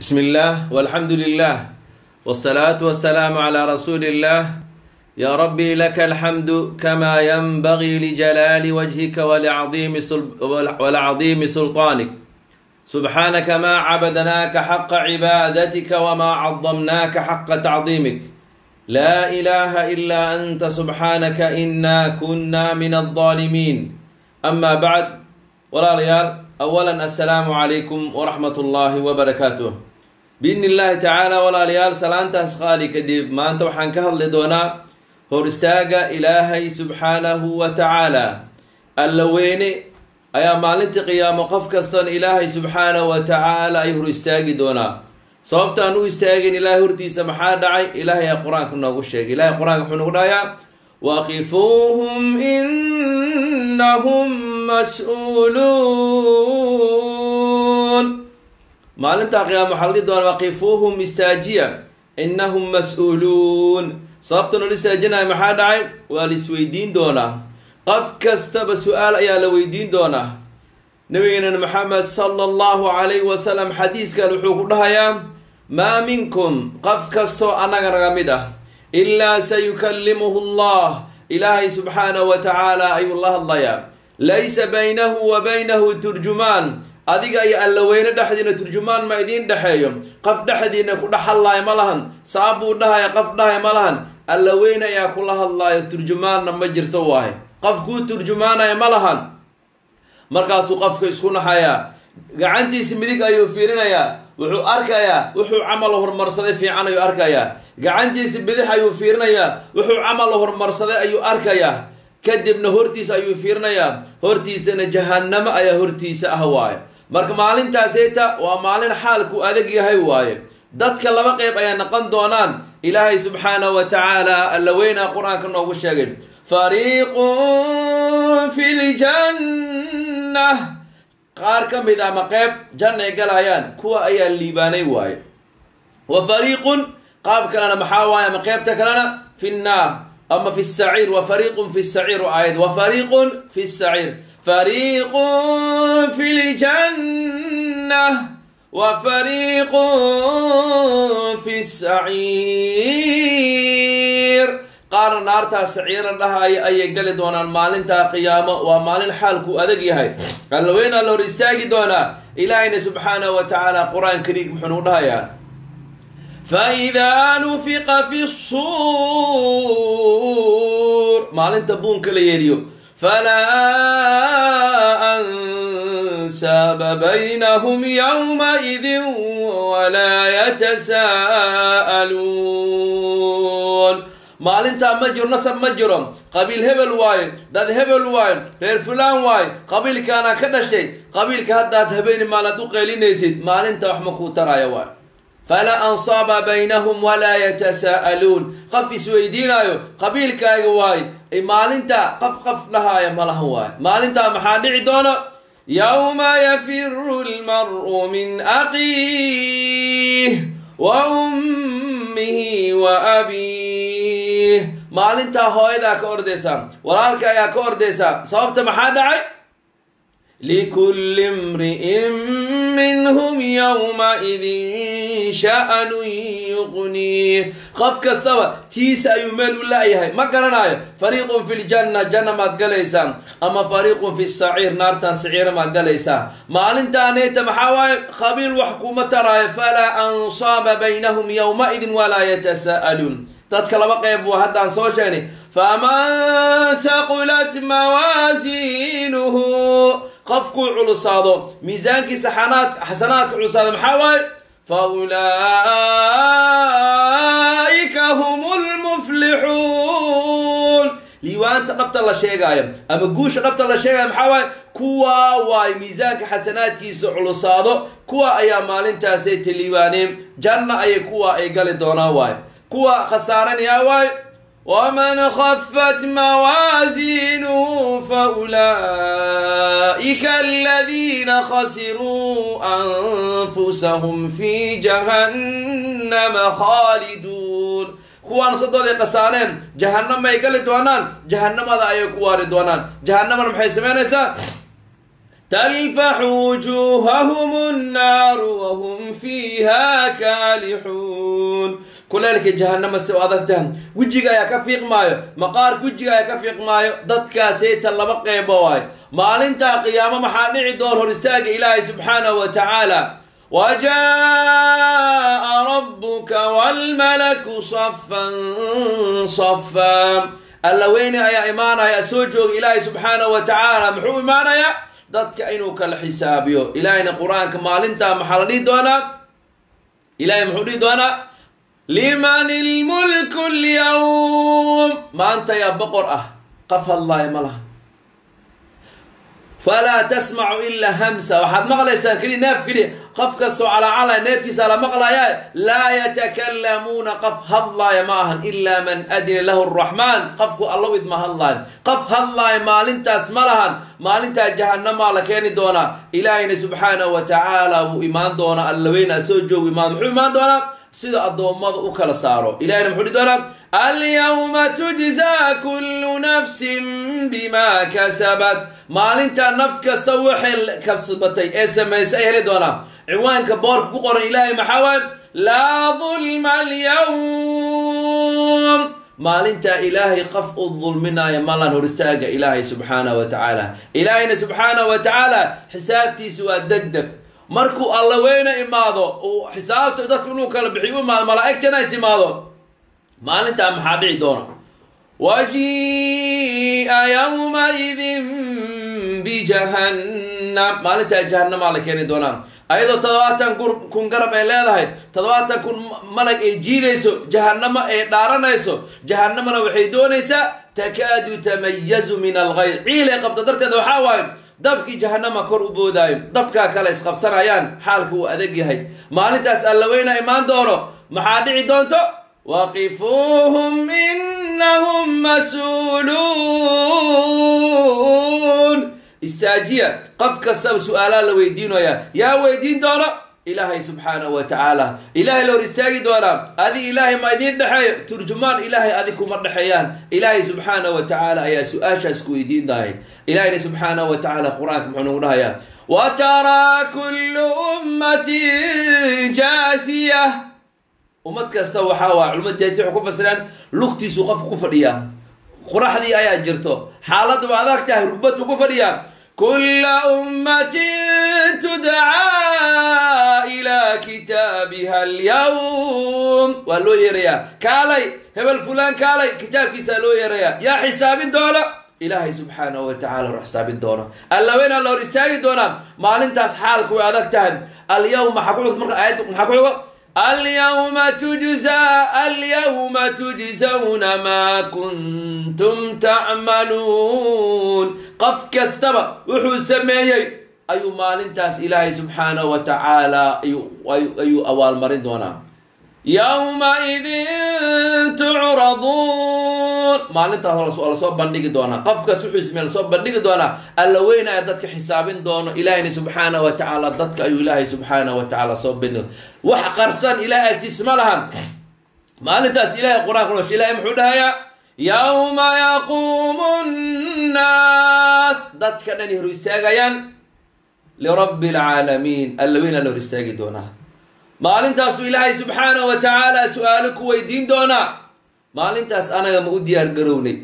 بسم الله والحمد لله والصلاة والسلام على رسول الله. يا ربي لك الحمد كما ينبغي لجلال وجهك ولعظيم سلطانك. سبحانك ما عبدناك حق عبادتك وما عظمناك حق تعظيمك. لا إله إلا أنت سبحانك إنا كنا من الظالمين. أما بعد، walaalayaal، أولا السلام عليكم ورحمة الله وبركاته بإذن الله تعالى. Walaalayaal, salaantaas qaali kadib, maanta waxaan ka hadli doonaa hor istaaga Ilaahay subxaanahu wa tacaala. Alla weyne ayaa maalinta qiyaamo qof kastan Ilaahay subxaanahu wa tacaala ay hor istaagi doonaa. Sababtaan u istaagin Ilaahay hortiisa maxaa dhacay? Ilaahay ayaa Qur-aanka noogu sheegay. Ilahay Qur-aanka wuxuu nagu dhahayaa: وقفوهم إنهم مسؤولون. Maalinta qiyaama waxaa la dhihi doonaa: وقفوهم, istaajiya, إنهم مسؤولون. Sababta noola istaajinaya maxaa dhacay? Waa la isweydiin doonaa. Qof kastaba su-aal ayaa la weydiin doonaa. Nabigeena Maxamed sala Allahu calayhi wasalam xadiiskan wuxuu ku dhahayaa: ما منكم, qof kastoo annaga naga mid ah, إلا سيكلمه الله, Ilaahay subxaanahu wa tacaala ayuu la hadlayaa. ليس بينه وبينه ترجمان. Adiga iyo Alla weyne dhexdiina turjumaan ma idiin dhexeeyo. Qof dhexdiina ku dhex hadlaayo ma lahan. Sabab buu dhahaya, qof dhahaya ma lahan. Alla weyne ayaa kula hadlaayo, turjumaanna ma jirto waaye. Qof kuu turjumaanaya ma lahan. Markaasuu qofka isku naxayaa, gacantiisa midig ayuu fiirinayaa, wuxuu arkayaa wuxuu camal horumarsaday fiican ayuu arkayaa. Gacantiisa bidix ayuu fiirinayaa, wuxuu camal horumarsaday ayuu arkayaa. Kadibna hortiisa ayuu fiirinayaa, hortiisana jahannamo ayaa hortiisa ah waaye. Marka maalintaaseyta waa maalin xaalku adag yahay waaye. Dadka laba qeyb ayaa noqon doonaan. Ilaahay subxaanahu wa tacaala, Alla weynaa Qur-aanka noogu sheegay: فريق في الجنة, qaar ka mid ama qeyb jannay galayaan, kuwa ayaa liibaanay waaye. وفريق, qaab kalena maxaa waaye ama qeybta kalena? في النار ama في السعير. وفريق في السعير aayad. وفريق في السعير. فريق في الجنة وفريق في السعير. Qaarna naartaa saciira dhahaya ayay geli doonaan maalintaa qiyaamo. Waa maalin xaalku adag yahay. Alla weynaa la hor istaagi doonaa. Ilaahayna subxaanahu wa tacaala Qur-aan kariim muxuu nagu dhahayaa? فإذا نفخ في الصور, maalinta buunka la yeeriyo, فلا أنساب بينهم يومئذ ولا يتساءلون. Maalintaa ma jiro nasab, ma jiro qabiil hebel waaye, dad hebel waaye, reer fulaan waaye, qabiilkaanaa ka dhashay. Qabiilka haddaad habeeni maalaad u qaylinaysid, maalinta wax ma kuu taraya waay. فلا أنصاب بينهم ولا يتساءلون. Qof isweydiinaayo qabiilkaaga waay maalinta, qof qof dhahaaya ma lahan waay. Maalintaa maxaa dhici doona? يوم يفر المرء من أخيه وأمه وأبيه. Maalintaa hooyadaa ka ordaysaa, walaalka ayaa ka ordaysaa. Sababta maxaa dhacay? لكل امرئ منهم يومئذ شأن يغنيه. Qof kastaba tiisa ayuu meel u la-yahay, ma garanayo. فريق في الجنة, janna maad galaysaa, ama فريق في السعير, naartan saciira maad galaysaa. Maalintaaneyta maxaa waaye? Qabiil wax kuma taraayo. فلا أنصاب بينهم يومئذ ولا يتساءلون. Dadka laba qeyb waa haddaan soo sheegnay. فمن ثقلت موازينه, qofkuu culusaado miisaankiisa xasanaadka culusaado, maxaa waaye? فأولئك هم المفلحون. Liiwaanta dhabta la sheegaayo ama guusha dhabta la sheegayo maxaa waaye? Kuwaa waay miisaanka xasanaadkiisa culusaado, kuwa ayaa maalintaasay taliibaaneen, janna ayay kuwa ay gali doonaan waay. Kuwa khasaaranayaa waay. ومن خفت موازينه فأولئك الذين خسروا أنفسهم في جهنم خالدون. Kuwaa nafsadooday khasaareen jahannam ay gali doonaan, jahannamada ayay ku waari doonaan. Jahannamana maxay samaynaysaa? Talfaxu wujuuhahum annaaru wahum fiiha kaalixuun. Kuleelka jahanama si u adag tahay, wejiga ayaa ka fiiqmaayo, maqaarka wejiga ayaa ka fiiqmaayo. Dadkaasayta laba qeybo waay. Maalintaa qiyaamo maxaa dhici doon? Hor istaaga Ilaahay subxaanahu wa tacaala. Wajaaa rabbuka waalmalaku safan safaa. Alla weyne ayaa imaanaya, soo jooga Ilaahay subxaanahu wa tacaala. Muxuu imaanayaa? Dadka inuu kala xisaabiyo. Ilaahayna qur-aanka maalintaa maxaa la dhihi doonaa? Ilahay muxuu dhihi doonaa? Liman ilmulku lyawm, maanta yaa boqor ah? Qaf hadlaayo ma laha. Falaa tasmacu ilaa hamsa, waxaad maqlaysaan keliya neef keliya. Qof kastoo calaacalaya neeftiisa la maqlayaa. Laa yatakalamuuna, qof hadlaaya ma ahan, ilaa man adina lahu araxmaan, qofku allo idma hadlaayo. Qof hadlaayo maalintaas ma lahan. Maalintaa jahanamaa la keeni doonaa. Ilaahayna subxaanahu wa tacaala wuu imaan doonaa. Allaweynaa soo joogu imaan. Muxuu imaan doonaa? Sida addoommada u kala saaro. Ilahayna muxuu dhihi doonaa? Alyawma tujzaa kullu nafsin bima kasabat. Maalintaa naf kasta waxay kasbatay ee samaysay ay heli doonaa. Ciwaanka boorka ku qoran Ilaahay maxaa waaye? Laa dulma alyawm. Maalintaa Ilaahay qof u dulminaayo malan hor istaaga Ilaahay subxaanahu wa tacaala. Ilaahayna subxaanahu wa tacaala xisaabtiisu waa deg deg. Markuu alla weyne imaado, uu xisaabta dadku inuu kala bixiyo u imaado, malaa'igtana ay timaado, maalintaa maxaa dhici doona? Wajii'a yawmaidin bijahannam. Maalintaa jahanamaa la keeni doonaa, ayadoo 70,000 garab ay leedahay, 70,000 malag ay jiidayso, jahanamo ay dhaaranayso. Jahanamana waxay doonaysaa, takaadu tamayazu min alghayr, ciilay qabto darteeda. Waxaa waaye dabkii jahanama kor u boodaayo, dabkaa kale isqabsanayaan. Xaalku uu adag yahay. Maalintaas alla weyna imaan doono, maxaa dhici doonto? Waqifuuhum inahum mas-uuluun. Istaajiya qof kastaba, su-aalaa la weydiinaya. Yaa weydiin doono? Ilaahay subxaanahu wa tacaala. Ilaahay la hor istaagi doonaa. Adi Ilaahay ma idiin dhexeeyo turjumaan? Ilaahay adi kuma dhexeeyaan. Ilaahay subxaanahu wa tacaala ayaa su-aashaas ku weydiin dahay. Ilaahayna subxaanahu wa tacaala qur-aanka muxuu nagu dhahayaa? Wa taraa kullu ummatin jaathiya. Ummad kasta waxaa waa culimada jaathiya waxay ku fasireen lugtiisuu qofku ku fadhiyaa. Qoraxdii ayaa jirto, xaaladdu waa adag tahay, rugbadku ku fadhiyaa. Kulla ummatin tudcaa ilaa kitaabiha alyawm, waa loo yeerayaa. Kaalay hebel fulaan, kaalay, kitaabkiisaa loo yeerayaa. Yaa xisaabin doona? Ilaahay subxaanahu wa tacala hor xisaabin doona. Allaweynaa la hor istaagi doonaa. Maalintaas xaalku way adag tahay. Alyawm maxaa ku xigto? Marka aayadda maxaa ku xigo? Alyawma tujzaa, alyawma tujzawna maa kuntum tacmaluun. Qof kastaba wuxuu sameeyey ayuu maalintaas Ilaahay subxaanahu wa tacaala ayuu abaalmarin doonaa. Yawmaidin tucraduun, maalintaas waa lasoo bandhigi doonaa. Qofkas wuxuu sameeye lasoo bandhigi doonaa. Alla weyna ayaa dadka xisaabin doono. Ilaahayna subxaanahu wa tacaala dadka ayuu Ilaahay subxaanahu wa tacaala soo bandhigi. Wax qarsan Ilahay agtiis ma lahan maalintaas. Ilahay qur-aanka nosh, Ilahay muxuu dhahayaa? Yawma yaquumu nnaas, dadka dhani hor istaagayaan, lirabbi alcaalamiin. Alla weyna la hor istaagi doonaa. Maalintaasuu Ilaahay subxaanahu wa tacaala su-aalo ku weydiin doonaa. Maalintaas anaga ma u diyaar garownay?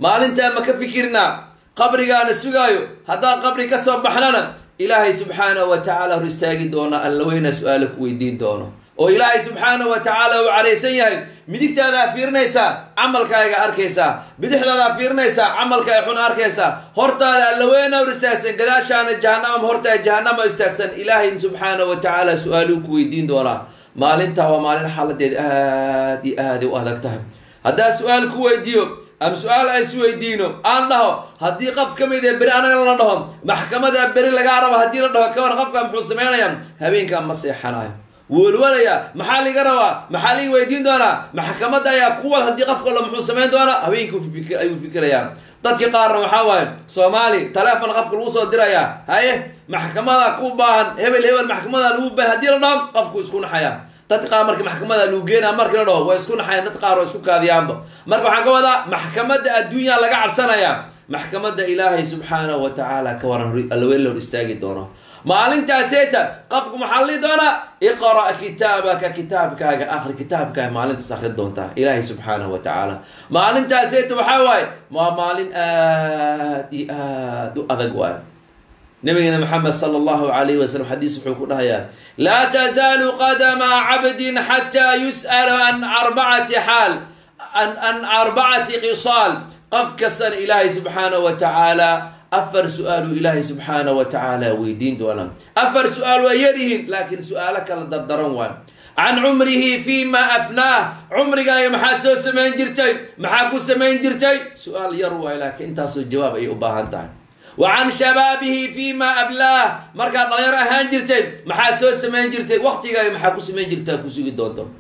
Maalintaa ma ka fikirnaa? Qabrigaana sugaayo. Haddaan qabri ka soo baxnana, Ilaahay subxaanahu wa tacaala hor istaagi doonaa. Alla weyna su-aalo ku weydiin doono oo Ilaahay subxaanahu wa tacaala uu caraysan yahay. Midigtaadaa fiirinaysaa, camalkaaga arkaysaa. Bidixdaadaa fiirinaysaa, camalkaaga xun arkaysaa. Hortaada alla weyna hor istaagsan, gadaashaana jahanama, hortaada jahanama istaagsan. Ilaahay subxaanahu wa tacaala su-aaluu ku weydiin doonaa. Maalintaa waa maalin xaaladeed aad iyo aaday u adag tahay. Haddaa su-aal ku weydiiyo ama su-aal aan isweydiino, aan dhaho, haddii qof ka mid ee beri anaga la dhaho maxkamada beri lagaa rabo, haddii la dhaho, kawan qofka muxuu samaynayaa? Habeenkaa ma seexanayo, welwalaya. Maxaa liga rabaa? Maxaa liga weydiin doonaa? Maxkamadda ayaa kuwad. Haddii qofka lo muxuu samayn doonaa? Habeenkii ayuu fikirayaa. Dadki qaarna waxaa waaye Soomaali, teleefon qofka lagu soo dirayaa, haye, maxkamada ku baahan hebel hebel, maxkamada lagu baahan haddii la dhaho, qofku isku naxaya. Dadka qaar marka maxkamada lagu geenaa markii la dhaho, way isku naxayaan. Dadka qaar waa isku kaadiyaanba. Marka waxaan ka wadaa, maxkamadda adduunya laga cabsanayaa. Maxkamadda Ilaahay subxaanahu wa tacaala ka waran, Allaweyn la hor istaagi doono maalintaaseta. Qofku maxaa la dhihi doonaa? Iqra' kitaabaka, kitaabkaaga akri, kitaabkaaga maalintaas akri doontaa. Ilaahay subxaanahu wa tacaala maalintaaseta waxaa waaye waa maalin aad iyo aad u adag waaye. Nabigeena Maxamed sala allahu alayhi wasalam xadiis wuxuu ku dhahayaa: laa tazaalu qadama cabdin xataa yus'ala an arbacati xaal an arbacati qisaal. Qof kastana Ilaahay subxaanahu wa tacaala afar su-aaluu Ilaahay subxaanahu wa tacaala weydiin doonaa. Afar su-aal waa yaryihiin, laakiin su-aalo kala dardaran waay. Can cumrihi fima afnaah, cumrigaaga maxaad soo samayn jirtay, maxaa ku samayn jirtay? Su-aal yar waay, laakiin intaasoo jawaab ayay u baahan tahay. Wa can shabaabihi fima ablaah, markaad dhalinyaro ahaan jirtay maxaa soo samayn jirtay, waqtigaaga maxaa ku samayn jirtaa ku sugi doonto.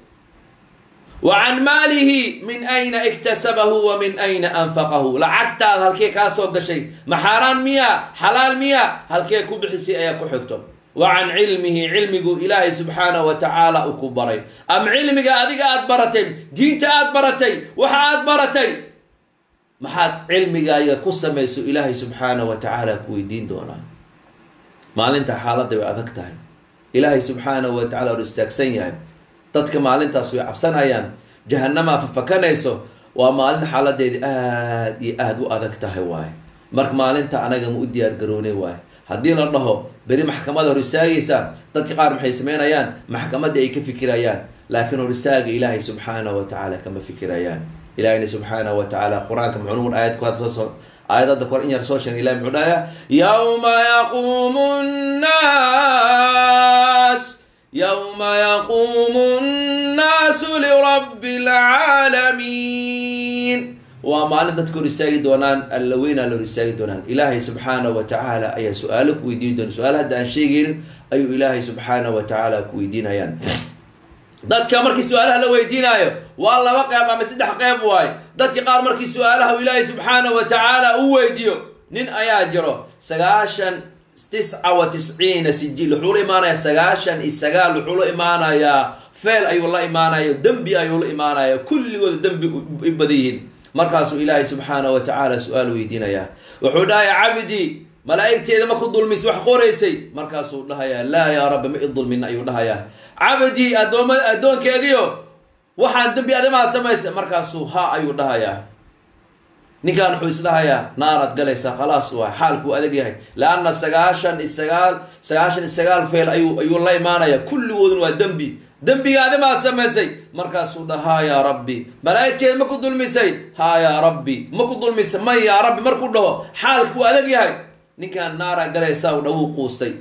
Wa can maalihi min ayna iktasabahu wa min ayna anfaqahu, lacagtaada halkee kaa soo gashay, ma xaaraan miya, xalaal miya, halkee ku bixisay ayaa ku xigto. Wa can cilmihi, cilmigu Ilaahay subxaanahu wa tacaala uu ku baray, ama cilmiga adiga aad baratay, diinta aad baratay, waxa aad baratay, maxaad cilmigaaga ku samayso, Ilaahay subxaanahu wa tacaala ku weydiin doonaa. Maalinta xaaladda way adag tahay. Ilaahay subxaanahu wa tacala hor istaagsan yahay dadka maalintaas way cabsanayaan, jahanamaa fafakanayso. Waa maalin xaaladeedi aad iyo aada u adag tahay waaye. Marka maalinta anaga ma u diyaar garoonay waaye? Haddii la dhaho beri maxkamada hor istaagaysa, dadka qaar maxay sameynayaan? Maxkamadda ay ka fikirayaan, laakiin hor istaaga Ilaahay subxaanahu wa tacaala kama fikirayaan. Ilahayna subxaanahu wa tacaala Qur-aanka muxuu nugu aayad ku aayadada kor in yar soo sheegay? Ilahi muxuu dhahayaa? Yawma yaquumu nnaas, yawma yaquumu nnaasu lirabbi alcaalamiin. Waa maalin dadka hor istaagi doonaan Alla weynaa la hor istaagi doonaan. Ilaahay subxaanahu wa tacaala ayaa su-aalo ku weydiin doona. Su-aal hadda aan sheegaynin ayuu Ilaahay subxaanahu wa tacaala ku weydiinayaan dadka. Markii su-aalaha la weydiinaayo waa laba qeyb ama saddex qeyb waaye. Dadka qaar markii su-aalaha Ilaahay subxaanahu wa tacaala u weydiiyo, nin ayaa jiro 99 sijil wuxuu la imaanayaa, 99 wuxuu la imaanayaa, feel ayuu la imaanaya, dembi ayuu la imaanaya, kulligooda dembi u badan yihiin. Markaasuu Ilaahay subxaanahu wa tacaala su-aal weydiinayaa. Wuxuu dhahayaa: cabdii, malaa'igteeda ma ku dulmis wax qoraysay? Markaasuu dhahayaa: laa yaa rabbi, ma i dulmin, ayuu dhahayaa. Cabdii, addooma addoonkeediyo, waxaan dembi adimaa samaysa? Markaasuu ha ayuu dhahayaa. Ninkaan wuxuu isdhahayaa naaraad galaysaa, khalaas, waa xaalkuu adag yahay, leanna 99 feel ayuu la imaanaya, kulligooduna waa dembi. Dembiga adimaa samaysay? Markaasuu dha: haa yaa rabbi. Malaa'igteeda ma ku dulmisay? Haa yaa rabbi. Ma ku dulmisay? May yaa rabbi. Markuu dhaho xaalkuu adag yahay, ninkaan naaraa galaysaa u dhawuu quustay.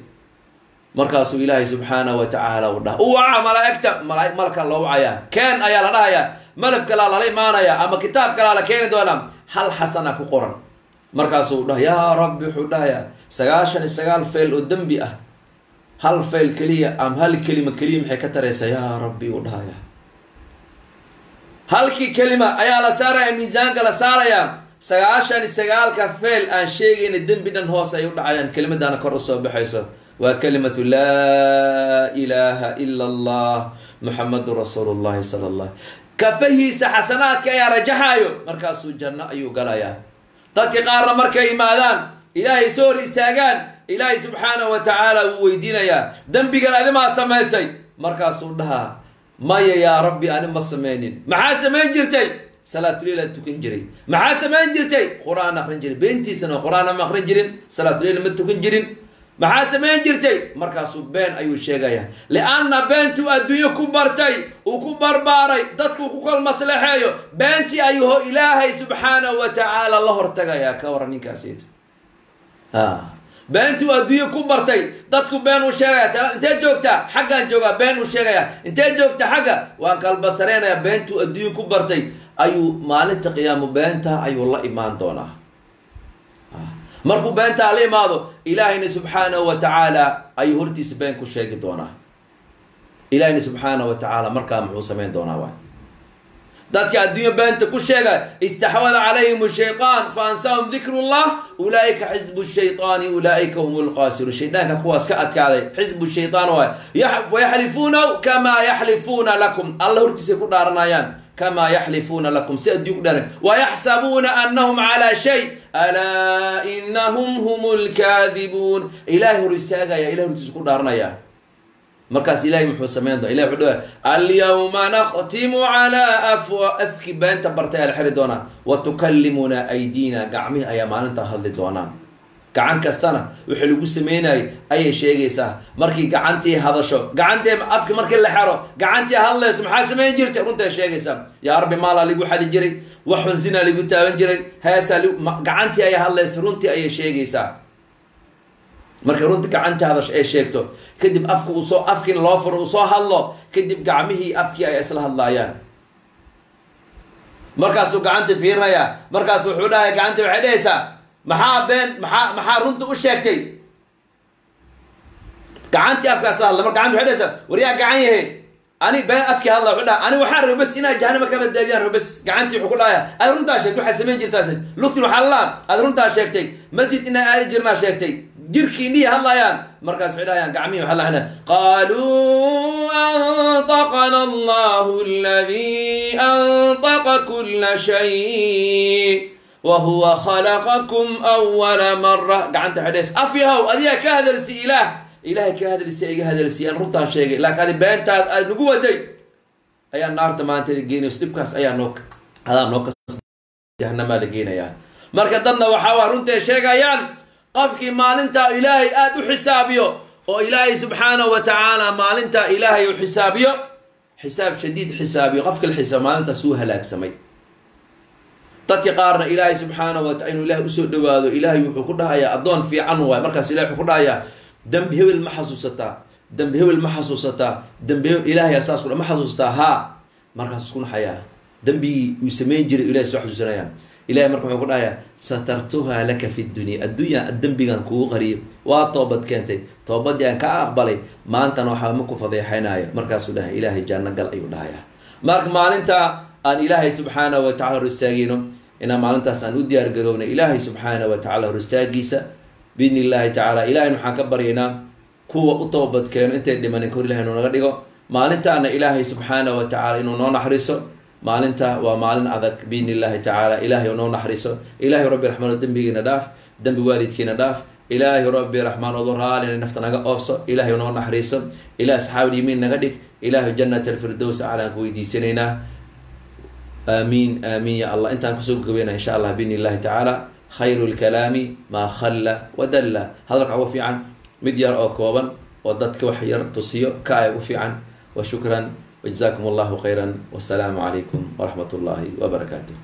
Markaasuu Ilaahay subxaanahu wa tacaala u dhaha: u waca malaa'igta. Malaa malka loo wacayaa, keen ayaa la dhahayaa, malaf kalaa lala imaanaya ama kitaab kalaa la keeni doonaa, hal xasana ku qoran. Markaasuu dhaha: yaa rabbi, wuxuu dhahayaa 99 feel oo dembi ah, hal fayl keliya ama hal kelima keliya maxay ka taraysaa, yaa rabbi? Uu dhahayaa. Halkii kelima ayaa la saaraya, miisaanka la saarayaa. 99-ka feel aan sheegayna dembi dhan hoos ay u dhacayaan, kelimadana kor usoo baxayso. Waa kalimatu laa ilaaha ila Allah Muxamadu rasuulu llahi sala allah. Kafahiisa xasanaadka ayaa rajaxaayo, markaasuu janno ayuu galayaa. Dadka qaarna markay imaadaan, Ilaahay soo hor istaagaan, Ilaahay subxaanahu wa tacaala wuu weydiinayaa: dembigan adimaa samaysay? Markaasuu dhahaa: maya yaa rabbi, ani ma sameynin. Maxaa samayn jirtay? Salaatuleil tukan jiray. Maxaa samayn jirtay? Qur-aan akrin jiray. Beentiisana qur-aan ma akrin jirin, salaatuleil ma tukan jirin. Maxaa samayn jirtay? Markaasuu been ayuu sheegaya, lianna beentuu adduunyo ku bartay, uu ku barbaaray, dadkuu ku kal maslaxeeyo, beentii ayuu Ilaahay subxaanahu wa tacaala la hortagayaa. Ka waran ninkaasiito beentuu adduunyo ku bartay, dadku been uu sheegaya. Intee joogtaa? Xaggaan joogaa. Been uu sheegaya. Intee joogta? Xagga waan kalbasareynaya. Beentuu adduunyo ku bartay ayuu maalinta qiyaamo beenta ayuu la imaan doonaa. Markuu beentaa la imaado, Ilaahayna subxaanahu wa tacaala ayuu hortiisa been ku sheegi doonaa. Ilaahayna subxaanahu wa tacaala markaa muxuu samayn doonaa? Waay dadka adduunyo beenta ku sheega: istaxwada calayhim shayطaan fa ansaahum dikru llah, ulaa'ika xisbu shayطaani, ulaa'ika hum lqaasiruun. Shaydaanka kuwaas ka adkaaday, xisbu shayطaan waay. Wayaxlifuuna kamaa yaxlifuuna lakum, Alla hortiisay ku dhaaranayaan. Kamaa yaxlifuuna lakum, si adduun ku dhaaran. Wayaxsabuuna annahum calaa shay, alaa inahum hum lkaadibuun. Ilahay hor istaagaya, ilahay hortiisa ku dhaaranaya. Markaas ilahay muxuu samayn doona? Ilahay wuxuu dhahay: alyawma nakhtimu calaa afwa, afkii beenta bartay ayaa la xiri doonaa. Wa tukallimunaa aydiina, gacmihii ayaa maalintaa hadli doonaan. Gacan kastana wixii lagu sameynayay ayay sheegaysaa. Markii gacantii hadasho, gacantii afki markii la xero, gacantii hadlayso, maxaa samayn jirtay? Runtay sheegaysaa. Yaa Rabbi, maalaa ligu xadi jiray, wax xun zinaa ligu taaban jiray, heesaa. Gacantii ayaa hadlaysa, runtii ayay sheegaysaa. Markay runta gacantii hadasho ay sheegto kadib, afka uu soo, afkiina loo furo, uu soo hadlo kadib, gacmihii afkii ay isla hadlaayaan. Markaasuu gacanta fiirinayaa. Markaasu wuxuu dhahaya, gacantii waxay dhahaysaa: maxaa been, maxaa runta u sheegtay? Gacantii afkaas la hadla. Marka gacanti waxay dhahaysaa: waryaa gacan yahe, ani been. Afkii hadla wuxuu dhaha: ani waxaan rabay bas inaa jahanama ka badbaadiyaan rabo bas. Gacantii wuxuu ku dhahaya: aad runtaa sheegtay, waxaa samayn jirtaas. Lugtin waxaa lalaa: aad runtaa sheegtay, masjid inaa aadi jirnaa sheegtay. Jirkii indhihii hadlayaan. Markaas waxay dhahayaan gacmihii, waxaa lahana: qaaluu antaqana Allahu aladii antaqa kula shay wahuwa khalaqakum awala mara. Gacanta waxay dhahaysa: af yahow, adigaa ka hadalsi ilaah, ilahay ka hadalsi, iga hadalsi, aan runtaan sheegay, laakiin adi beentaad aad nagu waday ayaa naarta maanta la geenayso. Dhibkaas ayaa noo adaa noo jahanamaa la geenayaa. Marka dadna waxaa waa runtay sheegayaan. Qofkii maalintaa Ilaahay aada u xisaabiyo, oo Ilaahay subxaanahu wa tacaala maalintaa Ilaahay u xisaabiyo, xisaab shadiid xisaabiyo, qofka la xisaab maalintaas wuu halaagsamay. Dadka qaarna Ilaahay subxaanahu wa taala inuu Ilahay usoo dhawaado, Ilaahay wuxuu ku dhahayaa: addoon fiican waay. Markaas Ilahay wuxuu ku dhahayaa: dembi hebel ma xasuusataa? Dembi hebel ma xasuusataa? Dembi hebel, Ilahay saas ku ma xasuusataa? Haa. Markaas isku naxayaa, dembigii uu samayn jiray Ilahay soo xasuusanaya. Ilahay marka wuxuu ku dhahayaa: satartuhaa laka fi dunya, addunya dembigan kugu qariyay, waa toobad keentay, toobadii aan ka aqbalay, maantana waxaa ma ku fadeexaynaayo. Markaasuu dhahay: Ilaahay janno gal ayuu dhahayaa. Marka maalinta aan Ilaahay subxaanahu wa tacala hor istaagayno, inaan maalintaas aan u diyaar garoobna Ilaahay subxaanahu wa tacala hor istaagiisa, biidni Illahi tacaala. Ilahay waxaan ka baryaynaa kuwa u toobad keeno intay dhimanin kor Ilahay inuu naga dhigo. Maalintaana Ilaahay subxaanahu wa tacala inuu noo naxariiso. Maalinta waa maalin adag, biidni Illahi tacaala. Ilahay noo naxariiso. Ilahay Rabbi raxmaan, dembigiina dhaaf, dembi waalidkiina dhaaf. Ilaahay Rabbi raxmaan, odo raalina nafta naga oofso. Ilahay noo naxariiso. Ilah asxaabul yimiin naga dhig. Ilahay jannat alfirdows aclaan ku weydiisanaynaa. Aamiin, aamiin, ya Allah. Intaan kusoo gabayna, insha Allah, biidni Illahi tacaala. Khayru lkalaami maa khalla wadalla. Hadalka ugu fiican mid yar oo kooban oo dadka wax yar tusiyo ka ay ugu fiican. Wa shukran, wajazaakum Allahu khayran, wassalaamu calaykum waraxmat ullahi wabarakaatuh.